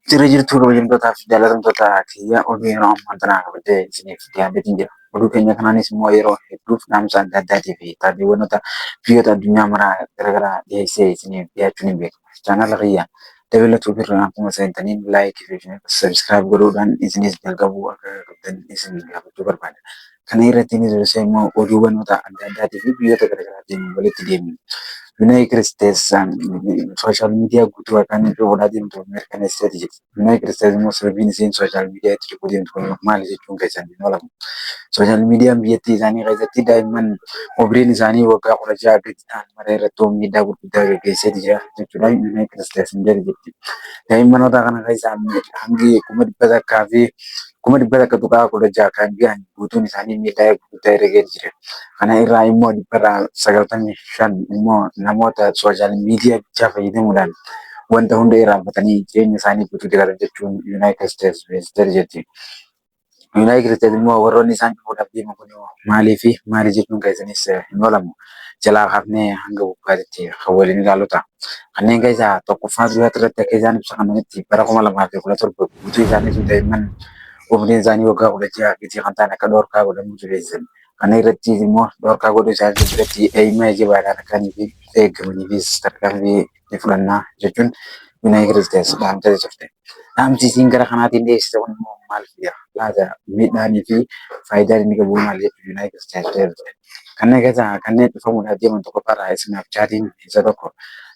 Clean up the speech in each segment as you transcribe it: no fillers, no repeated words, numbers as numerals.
Jira jirtuu kabajamtootaa fi jaallatamtoota kiyya, oduu yeroo ammaa tanaa qabadhee isiniif dhiyaadheetiin jira. Oduu keenya kanaanis immoo yeroo hedduuf dhaamsa adda addaatii fi taateewwanota biyyoota addunyaa maraa garaagaraa dhiyeessee isiniif dhiyaachuun hin beekama. Chaanala kiyya dabalatu birraa akkuma seentaniin like fi subscribe godhuudhaan isinis jalqabuu akka qabdan isin gaafachuu barbaada. Kana irratti ni dursee immoo oduuwwanoota adda addaatii fi biyyoota garaagaraatiin walitti deemna. Yuunaayitid Isteets social media guutuu akka inni cufuudhaa deemtu mirkaneessiteeti jirti. Yuunaayitid Isteets immoo sababiin isiin social media itti cufuu deemtu kun maali jechuun keessan hin oolamu. Social mediaan biyyattii isaanii keessatti daa'imman umriin isaanii waggaa 16 gadi ta'an mara irratti miidhaa gurguddaa gaggeesseeti jira jechuudha. Yuunaayitid Isteets hin jedhu jirti. Daa'immanoota kana keessaa hangi 100,000 fi 100,116 kan gahan guutuun isaanii miidhaa gurguddaa irra ga'ee jira. Kana irraa immoo 95% immoo namoota social media bichaa fayyadamuudhaan wanta hunda irraanfatanii jireenya isaanii guutuu jiraatan jechuun Yuunaayitid Isteets beeksisteeti jirti. Yuunaayitid Isteets immoo warroonni isaan cufuudhaaf deeman kun maalii fi maali jechuun keessanis hin oolamu. Jalaa kaafnee hanga gubbaatti kan waliin ilaalu ta'a. Kanneen keessaa tokkoffaa duraatti irratti akka isaan ibsa kennanitti, bara 2017 guutuu isaaniitu daa'imman umriin isaanii waggaa 16 gadi kan ta'an akka dhorkaa godhamuutu beeksisan. Kana irratti immoo dhorkaa godhuu isaanii biratti eeyyama jabaadhaan akkanii fi eegamaniifis tarkaanfii ni fudhannaa jechuun Yuunaayitid Isteets dhaamtee turte. Dhaamsi isiin gara kanaatiin dhiyeessite kun immoo maal fida laata? Miidhaanii fi faayidaan inni qabu maal jechuun Yuunaayitid Isteets deebiste. Kanneen keessaa kanneen dhufamuudhaaf deeman tokkoffaarraa Snapchatiin isa tokko.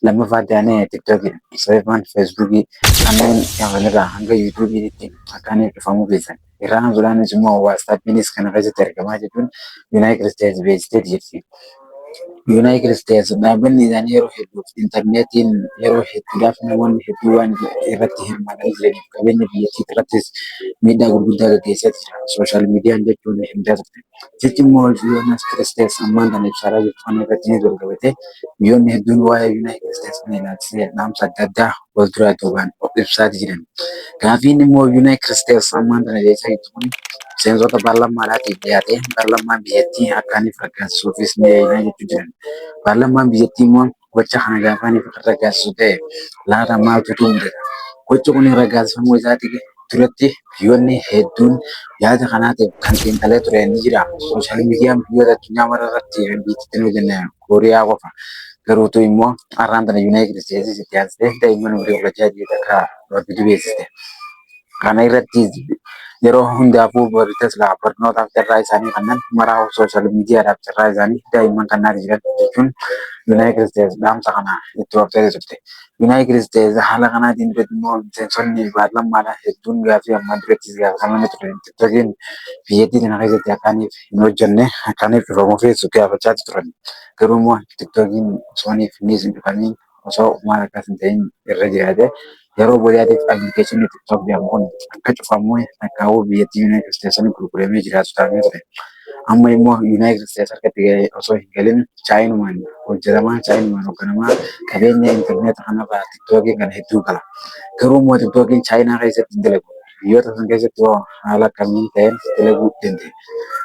Lammaffaatti aanee TikTokii, sadaffaan Facebookii, kanneen irraa hanga YouTubeiitti akka inni dhufamuu beeksisan. Irraa aansuudhaanis immoo WhatsAppiinis kana keessatti argamaa jechuun Yuunaayitid Isteets beeksisteeti jirti. Yuunaayitid Isteets dhaabbanni isaanii yeroo hedduuf intarneetiin yeroo hedduudhaaf namoonni hedduu waan irratti hirmaatanii jiraniif qabeenya biyyattii irrattis miidhaa gurguddaa gaggeessaa jira. Social mediaan jechuun himtaa turte. Jechi immoo Yuunaayitid Isteets ammaan kana ibsaa jirtu kana irratti ni dorgomte. Biyyoonni hedduun waa'ee Yuunaayitid Isteets kana ilaalchisee dhaamsa adda addaa wal duraa duubaan ibsaa jiran. Gaafiin immoo Yuunaayitid Isteets ammaan kana dhiyeessaa jirtu kun miseensota paarlamaadhaatiif dhiyaate, paarlamaan biyyattii akka inni raggaasisuufis ni eegnaa jechuu jiran. Paarlamaan biyyattii immoo gocha kana gaafa inni raggaasisu ta'e laata maaltu mudata? Gochi kun raggaasifamuu isaatii duratti biyyoonni hedduun yaada kanaatiif kan xiinxalee ture ni jira. Social mediaan biyyoota addunyaa mara irratti biyyattii hin hojjenne Kooriyaa qofa. Garuutu immoo har'aan tana Yuunaayitid Isteetsis itti aansitee daa'imman umurii 16 akka dhorkitu beeksiste. Kana irratti yeroo hundaafuu Teslaa barnootaaf carraa isaanii kannan maraa social mediadhaaf carraa isaanii daa'imman kannaati jiran jechuun Yuunaayitid Isteets dhaamsa kana itti ooftee turte. Yuunaayitid Isteets haala kanaatiin duratti immoo miseensonni paarlamaadhaa hedduun gaaffii ammaa durattis gaafatamanii turan. TikTokiin biyyattii kana keessatti akkaaniif hin hojjenne, akkaaniif cufamuufis gaafachaa turan. Garuu immoo TikTokiin osooniif innis hin cufamiin, osoo maal akkas hin ta'in irra jiraate, yeroo boodaatiif appilikeeshinii TikTok jedhamu kun akka cufamu takkaa'uu biyyattii Yuunaayitid Isteetsiin gurguramee jiraatu taa'amee ture. Amma immoo Yuunaayitid Isteets harkatti gahee osoo hin galin Chaayinumaan hojjetamaa, Chaayinumaan hoogganamaa, qabeenya intarneeta kanarraa TikTokiin kana hedduu gala. Garuu immoo TikTokiin Chaayinaa keessatti hin dalagu. Biyyoota san keessatti hoo haala akkamiin ta'een dalaguu danda'e?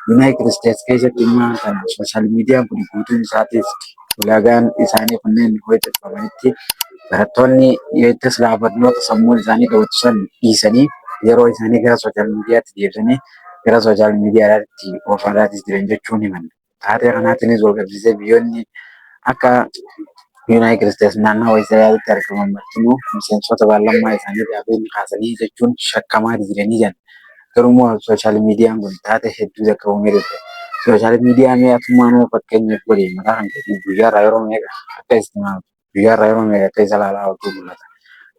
Yuunaayitid Isteets keessatti immoo kana social mediaan kun guutuun isaatiif ulaagaan isaanii kunneen hojjetamanitti barattoonni Teslaa barnoota sammuu isaanii qabatu san dhiisanii yeroo isaanii gara social mediatti deebisanii gara social mediaatti oofaadhaatis jiran jechuun himan. Taatee kanaatiinis wal qabsiisee biyyoonni akka Yuunaayitid Isteets naannawa Israa'elitti argaman martinuu miseensota paarlaamaa isaanii gaaffii kaasanii jechuun shakkamaa jiranii jiran. Garuu immoo social mediaan kun taatee hedduu takka uumee ture. Social media mee atummaanuu fakkeenyaaf godhi, mataa kan keetii guyyaarraa yeroo meeqa akka istimaaltu, guyyaarraa yeroo meeqa akka isa ilaalaa ooltu mul'ata.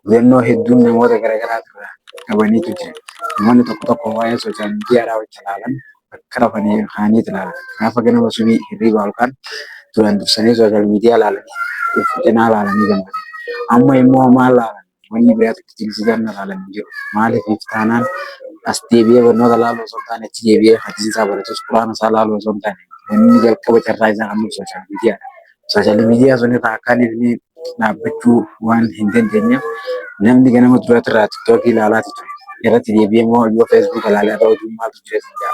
Hubannoo hedduun namoota garaagaraa irraa qabaniitu jira. Namoonni tokko tokko waa'ee social mediadhaa wajjin ilaalan bakka rafanii kaaniitu ilaalan. Gaafa ganama subii hirriibaa ol ka'an duraan dursanii social media ilaalanii of cinaa ilaalanii gammadu. Amma immoo maal ilaalan? Wanni biraa tokko ilaalan hin jiru. Maaliif taanaan as deebi'ee barnoota ilaaluu osoo hin taane, achi deebi'ee hadiisa isaa baratus, quraana isaa ilaaluu osoo hin taane, wanni jalqaba carraa isaa kan social mediadha. Social media sun irraa akka inni dhaabbachuu waan hin dandeenyeef namni ganama duraatti irraa TikTokii ilaalaati ture. Irratti deebi'ee immoo yoo Facebook ilaalee irra oduu maaltu jira jedha.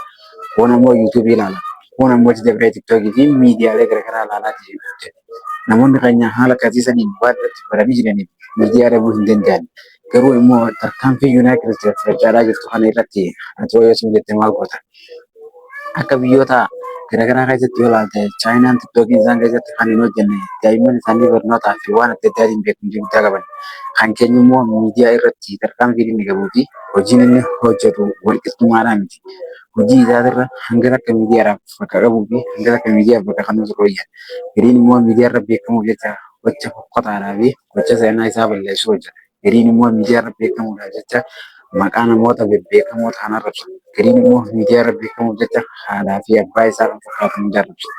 Kun ammoo YouTubeii ilaala. Kun ammoo achi dabree TikTokii fi miidiyaalee garaagaraa ilaalaati hojjeta. Namoonni keenya haala akkasii saniin waan irratti baranii jiraniif miidiyaa dhabuu hin danda'an. Garuu immoo tarkaanfii Yuunaayitid Isteetsi fudhachaadhaa jirtu kana irratti ati hoo yoo siin jette maal goota? Akka biyyoota garaagaraa keessatti yoo ilaalte, Chaayinaan TikTokii isaan keessatti kan hin hojjenne daa'imman isaanii barnootaa fi waan adda addaatiin beekumtii guddaa qaban. Kan keenya immoo miidiyaa irratti tarkaanfiin inni qabuu fi hojiin inni hojjetu walqixxummaadhaan miti. Hojii isaatirra hanga takka miidiyaadhaaf bakka qabuu fi hanga takka miidiyaaf bakka kennuutu irra wayya. Gariin immoo miidiyaa irra beekamuuf jecha gocha fokkotaadhaa fi gocha seenaa isaa balleessuu hojjeta. Gariin immoo miidiyaa irra beekamuudhaaf jecha maqaa namoota bebbeekamoo ta'an arrabsa. Gariin immoo miidiyaa irra beekamuuf jecha haadhaa fi abbaa isaa kan fakkaatan hunda arrabsa.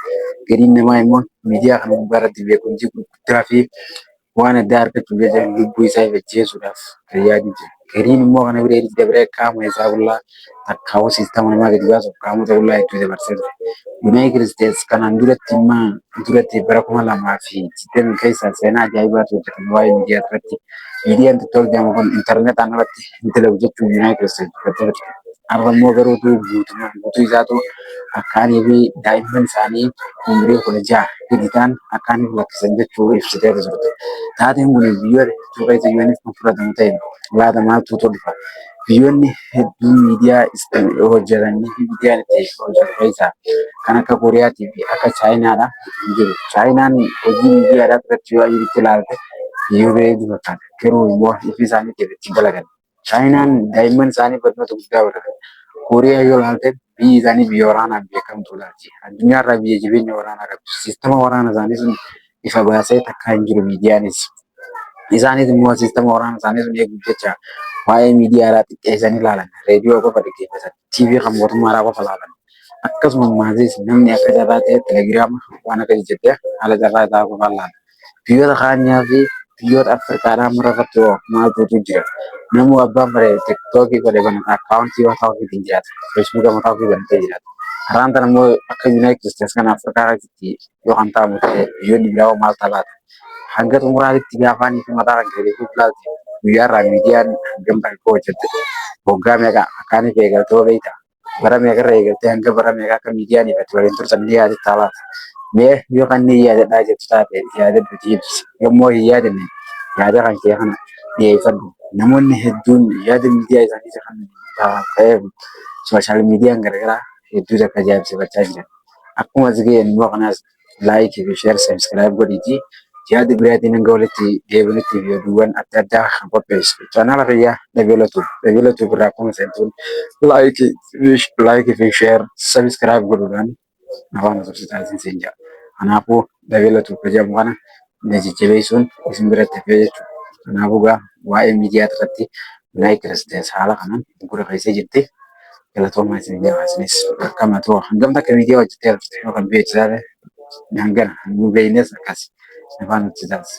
Gariin namaa immoo miidiyaa kana gubbaa irratti beekumtii gurguddaa fi waan addaa argachuuf jecha lubbuu isaa if ajjeesuudhaaf kan yaadu jira. Gariin immoo kana bira dabree qaama isaa qullaa takkaawuu siistama namaa gadi baasuuf qaamota qullaa hedduu dabarsee ture. Yuunaayitid Isteets kanaan duratti immoo duratti bara 2020 keessa seenaa ajaa'ibaatu hojjetame waa'ee miidiyaa irratti. Miidiyaan TikTok jedhamu kun intarneetaan alatti hin dalagu jechuun Yuunaayitid Isteets dubbattee turte. Har'a immoo garuu guutummaan guutuu isaatu akkaanii fi daa'imman isaanii umurii 16 gadi ta'an akkaaniif lakkisan jechuu ibsitee turte. Taateen kun biyyoota hedduu keessa UN'if kan fudhatamu ta'e laata maaltu dhufa? Biyyoonni hedduun miidiyaa hojjetanii fi miidiyaan itti hojjetu keessaa kan akka Kooriyaatii fi akka Chaayinaadha hin jiru. Chaayinaan hojii miidiyaadhaa irratti yoo itti ilaalte biyyoo bareedu fakkaata. Garuu immoo ifii isaaniitiif itti dalagan. Chaayinaan daa'imman isaanii barnoota guddaa baratan. Kooriyaa yoo ilaalte, biyyi isaanii biyya waraanaan beekamtuudha. Addunyaarraa biyya jireenya waraanaa qabdu. Siistama waraana isaanii sun ifa baasee takkaa hin jiru miidiyaanis. Isaanis immoo siistama waraana isaanii sun eeguuf jecha waa'ee miidiyaadhaa xiqqeessanii ilaalan. Reediyoo qofa dhaggeeffatan. TV kan mootummaadhaa qofa ilaalan. Akkasuma maatis namni akka carraa ta'e telegiraama waan akka jettee haala carraa isaa qofa ilaala. Biyyoota kaanii fi biyyoota Afrikaadhaa mara irratti hoo maaltu jira? Namuu abbaan bare TikTokii godhe banata, akkaawuntii mataa ofiitiin jiraata. Feesbuuka mataa ofii banatee jiraata. Har'aan tana immoo akka Yuunaayitid Isteets kana Afrikaa keessatti yoo kan ta'amu ta'e, biyyoonni biraa hoo maal ta'a laata? Hanga xumuraatitti gaafaanii fi mataa kan kee beekuuf ilaalte, guyyaarraa miidiyaan hangam takka hojjette, waggaa meeqa akkaaniif eegaltee hoo beektaa? Bara meeqarra eegaltee hanga bara meeqa akka miidiyaan ifatti waliin turtan ni yaadattaa laata? Mee yoo kan ni yaadadhaa jettu taate yaadadhuutii ibsi. Yommuu hin yaadanne, yaada kan kee kana dhiyeeffadhu. Namoonni hedduun yaada miidiyaa isaanii kan ta'eef sooshaal miidiyaan garaagaraa hedduu takka ajaa'ibsiifachaa jiran. Akkuma as ga'een immoo kanaas like fi share, subscribe godhiitii yaada biraatiin hanga walitti deebinutti fi oduuwwan adda addaa kan qopheessu chaanaala kiyyaa Dhabeelatu Dhabeelatu irraa akkuma seentuun like fi share, subscribe godhuudhaan afaan tursiisaa isin siin jedha. Kanaafuu Dhabeelatu jedhamu kana na jajjabeessuun isin biratti hafee jechuudha. Kanaafuu gaa waa'ee miidiyaa irratti Yuunaayitid Isteets haala kanaan gura keessa jirti. Galatoomaa isin jedha. Isinis akkam haa ta'u, hangam takka miidiyaa hojjettee turte yoo kan beektu taate, hangana hin beeknes akkas afaan hojjetaas.